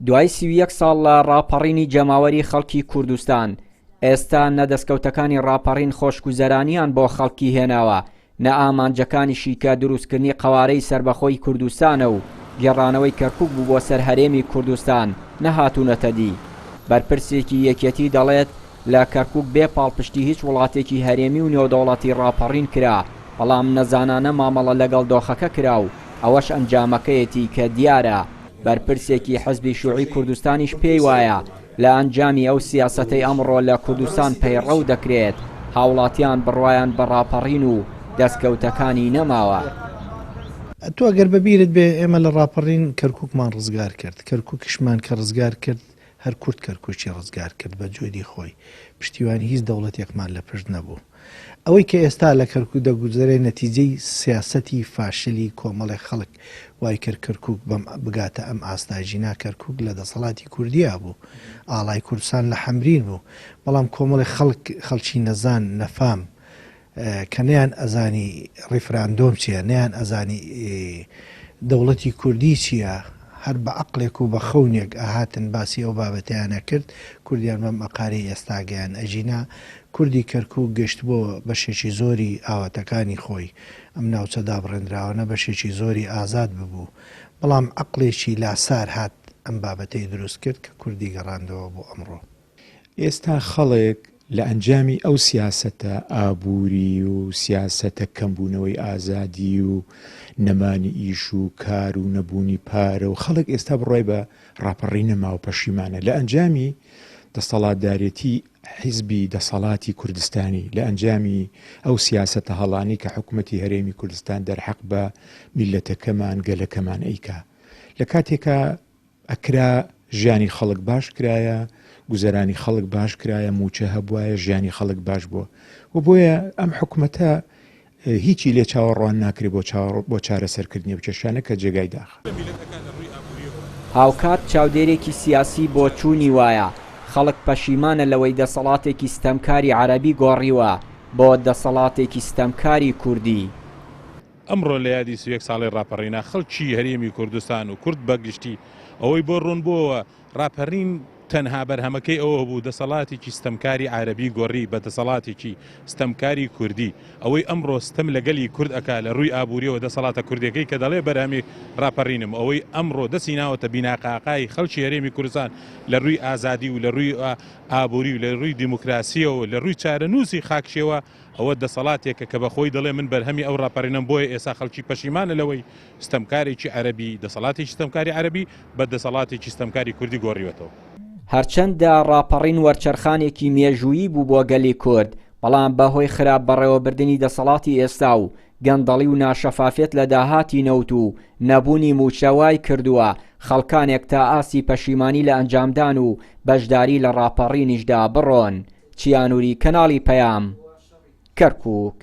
دوای 31 ساڵ لە ڕاپەڕینی جەماوەری خەڵکی کوردستان، ئێستا نە دەستکەوتەکانی ڕاپەڕین خۆشگوزەرانیان بۆ خەڵکی هێناوە، نە ئامانجەکانیشی کە دروستکردنی قەوارەی سەربەخۆی کوردستانە و گێڕانەوەی کەرکوک بوو بۆ سەر هەرێمی کوردستان نەهاتوونەتە دی. بەرپرسێکی یەکێتی دەڵێت، لە کەرکوک بێ پاڵپشتی هیچ وڵاتێکی هەرێمی و نێودەوڵەتی ڕاپەڕین کرا، بەڵام نەزانانە مامەڵە لەگەڵ دۆخەکە کرا و ئەوەش ئەنجامەکەیەتی کە دیارە. بەرپرسێکی حزبی شیوعی کوردستانیش پێی وایە لە ئەنجامی ئەو سیاسەتەی ئەمڕۆ لە کوردستان پەیڕەو دەکرێت، هاوڵاتیان بڕوایان بە ڕاپەڕین و دەستکەوتەکانی نەماوە. تۆ ئەگەر بە بیرت بێ ئێمە لە ڕاپەڕین کەرکوکمان ڕزگار کرد، کەرکوکیشمان کە ڕزگار کرد هەر کورد کەرکوکی ڕزگار کرد بە جۆری خۆی، پشتیوانی هیچ دەوڵەتێکمان لە پشت نەبوو. ئەوەی کە ئێستا لە کەرکوک دەگوزەرێ نەتیجەی سیاسەتی فاشلی کۆمەڵێک خەڵک وای کرد کەرکوک بەم بگاتە ئەم ئاستە ژینا کەرکوک لە دەسەڵاتی کوردیا بوو ئاڵای کوردستان لە حەمرین بوو بەڵام کۆمەڵێک خەڵک خەڵکی نەزان نەفام کە نەیان ئەزانی ڕیفراندۆم چیە نەیان ئەزانی دەوڵەتی کوردی چیە هەر بە عەقڵێک و بە خەونێک ئەهاتن باسی ئەو بابەتەیان ئەکرد کوردیان بەم ئەقارەی ئێستا گەیان ئەژینا کوردی کەرکوک گەشتبۆ بەشێکی زۆری ئاواتەکانی خۆی، ئەم ناوچە دابڕێندراوانە بەشێکی زۆری ئازاد ببوو، بەڵام عەقڵێکی لاسار هات ئەم بابەتەی دروست کرد کە کوردی گەڕاندەوە بۆ ئەمڕۆ. ئێستا خەڵک لە ئەنجامی ئەو سیاسەتە ئابووری و سیاسەتە کەمبوونەوەی ئازادی و نەمانی ئیش و کار و نەبوونی پارە و خەڵک ئێستا بڕوای بە ڕاپەڕین نەماوە پەشیمانە لە ئەنجامی دەسەڵاتدارێتی حیزبی دەسەڵاتی کوردستانی لە ئەنجامی ئەو سیاسەتە هەڵانەی کە حکومەتی هەرێمی کوردستان دەرحەق بە میللەتەکەمان گەلەکەمان ئەیکا لە کاتێکا ئەکرا ژیانی خەڵک باش کرایە گوزەرانی خەڵک باش کرایە موچە هەبوایە ژیانی خەڵک باش بووە و بۆیە ئەم حکومەتە هیچی لێ چاوەڕوان ناکرێ بۆ بۆ چارەسەرکردنی ئەو کێشانە کە جێگای داخە. هاوکات چاودێرێکی سیاسی بۆچوونی وایە، خەڵک پەشیمانە لەوەی دەسەڵاتێکی ستەمکاری عەرەبی گۆڕیوە بۆ دەسەڵاتێکی ستەمکاری کوردی. ئەمڕۆ لە یادی 31 ساڵەی ڕاپەڕینا خەڵکی هەرێمی کوردستان و کورد بە گشتی ئەوەی بۆ ڕوون بۆوە ڕاپەرین تەنها بەرهەمەکەی ئەوە بوو دەسەڵاتێکی ستەمکاری عارەبی گۆڕی بە دەسەڵاتێکی ستەمکاری کوردی. ئەوەی ئەمڕۆ ستەم لە گەلی کورد ئەکا لە ڕووی ئابووریەوە دەسەڵاتە کوردیەکەی کە دەڵێ بەرهەمی ڕاپەڕینم ئەوەی ئەمڕۆ دەستی ناوەتە بیناقاقای خەڵکی هەرێمی کوردستان لە ڕووی ئازادی و لە ڕووی ئابووری و لە ڕووی دیموکراسیەوە لە ڕووی چارەنووسی خاکشەوە ئەوە دەسەڵاتێکە کە بە خۆی دەڵێ من بەرهەمی ئەو ڕاپەڕینەم بۆیە ئێستا خەڵکی پەشیمانە لەوەی ستەمکارێکی عەرەبی، دەسەڵاتێکی ستەمکاری عەرەبی بە دەسەڵاتێکی ستەمکاری کوردی گۆڕیوەتەوە. هەرچەندە ڕاپەڕین وەرچەرخانێکی مێژوویی بوو بۆ گەلی کورد، بەڵام بەهۆی خراپ بەڕێوەبردنی دەسەڵاتی ئێستا و گەندەڵی و ناشەفافیەت لە داهاتی نەوت و نەبوونی مووچە وای کردووە خەڵکانێک تا ئاستی پەشیمانی لە ئەنجامدان و بەشداری لە ڕاپەڕینیشدا بڕۆن. چیانوری، کەناڵی پەیام، کەرکوک.